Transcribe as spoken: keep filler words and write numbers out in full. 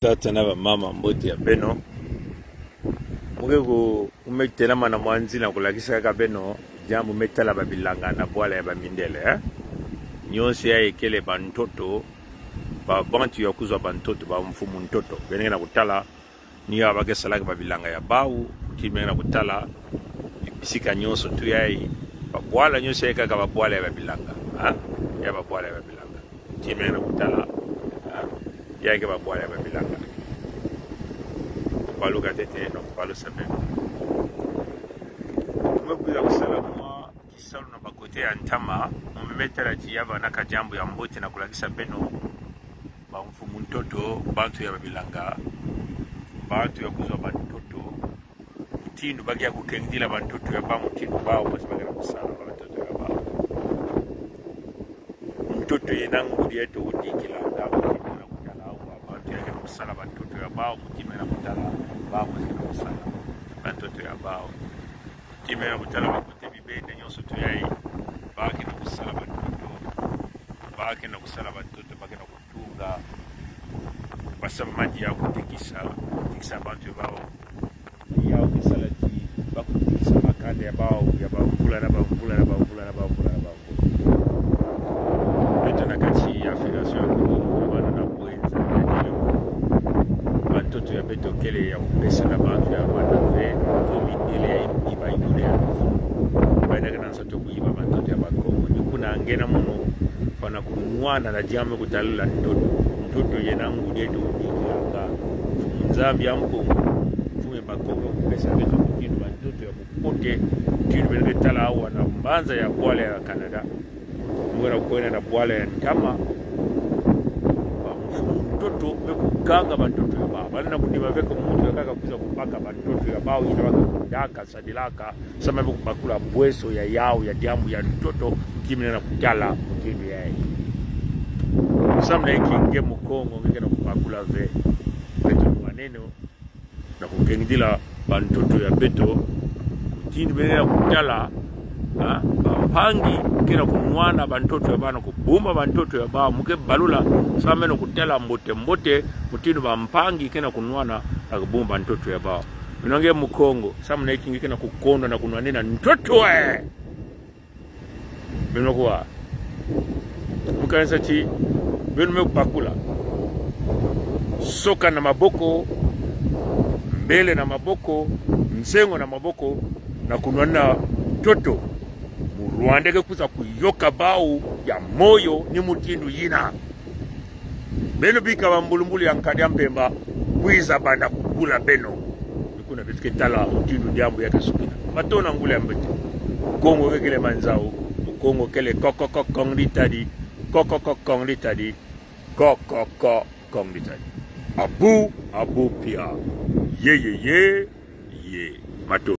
Tata na bamama, mbote ya beno. Mokeko, u me telamana mwanzi na kulakisa kaka beno diambu me tala babilanga na bwala ya bamindele, eh? Nyonso ya ikele bantoto, ba bantu ya kuzwa bantoto, bamfumu ntoto. Beno kena kutala, ni ya bake salaka babilanga ya bawu, mutindu beno kena kutala, bisika nyonso tu ya i, babwala nyonso ya ikaka babwala ya babilanga, ha? Ya babwala ya babilanga. Mutindu beno kena kutala, ha? Ya ike babwala ya babilanga. Kubaluka tete, no kubalusa beno. Me kwiza kusala mwa kisalu na bakote ya ntama, me me tala ti ya bana ka diambu ya mbote na kulakisa beno, bamfumu ntoto, bantu ya babilanga, bantu ya kuzwa bantoto, mutindu bake ya kukengdila bantoto ya bawu, mutindu bawu, basi bake na kusala bantoto ya bawu. Ntoto yena ngudi eto udikilanga, mutindu beno kutala awa, bantu ya kena kusala bantoto ya bawu, mutindu beno kutala, bawu, basi kena kusala bantoto ya bawu. Mutindu beno kutala bakote bibende nyonso tu ya i, ba kena kusala bantoto, ba kena kusala bantoto, ba kena kutunga, basaba madi ya kutikisa, kutikisa bantu ya bawu. Ya ukisala ti, ba kutikisa makanda ya bawu, ya bamvula na bamvula na bamvula na bamvula na bamvula. Beto na kati ya Fédération ya Kongo, bana na bwenza, ya kile ko. Bantoto ya beto kele ya kubesa na bantu ya Rwanda ve, ko mindele ya iba yude ya kufu. Bana kena nsato kuiba bantoto ya Bakongo. Ni kuna ngena mono, bana kunwana na diambu kutalila ntoto. Ntoto yena ngudi eto udikilanga. Mfumu Nzambi ya Mkongo, mfumu ya Bakongo, kubesa beto mutindu bantoto ya bupote, mutindu beno ketala awa na mbanza ya bwala ya Canada. Mwena kwena na bwala ya ntama. Bamfumu ntoto, me kukanga bantoto ya bawu. Bana na kudima veko muntu ya kaka kwiza kubaka bantoto ya bawu, ina baka kudaka, sadilaka, sama me kubakula bweso ya yawu, ya diambu ya ntoto, ki me na kutala, mutindu ya i. Sama na iki nge Mukongo, nge kena kubakula ve. Beto nwaneno na kukengdila bantoto ya beto, mutindu beno kena kutala, ha? Bampangi kena kunwana bantoto ya bawu, na kubumba bantoto ya bawu, muke balula, sama beno kutala mbote mbote, mutindu bampangi kena kunwana, na kubumba bantoto ya bawu. Beno nge Mukongo, sama na iki nge kena kukondo na kunwanena ntoto, eh! Beno kuwa. Mukanisa ti, beno me kubakula soka na maboko, mbele na maboko, nsengo na maboko, na kunwanena ntoto. Mu Rwanda ke kwiza kuyoka bawu ya moyo ni mutindu yina. Beno bika bambulumbulu ya nkadi ya mpemba, kwiza banda kubula beno. Ni kuna beto ketala mutindu diambu ya kesukina. Matona nguli ya mbete. Kongo ke kele manzawu, Kongo kele kokoko kongdi tadi, kokoko kongdi tadi, kokoko kongdi tadi. Abu, abu pia. Ye, ye, ye, ye. Mato.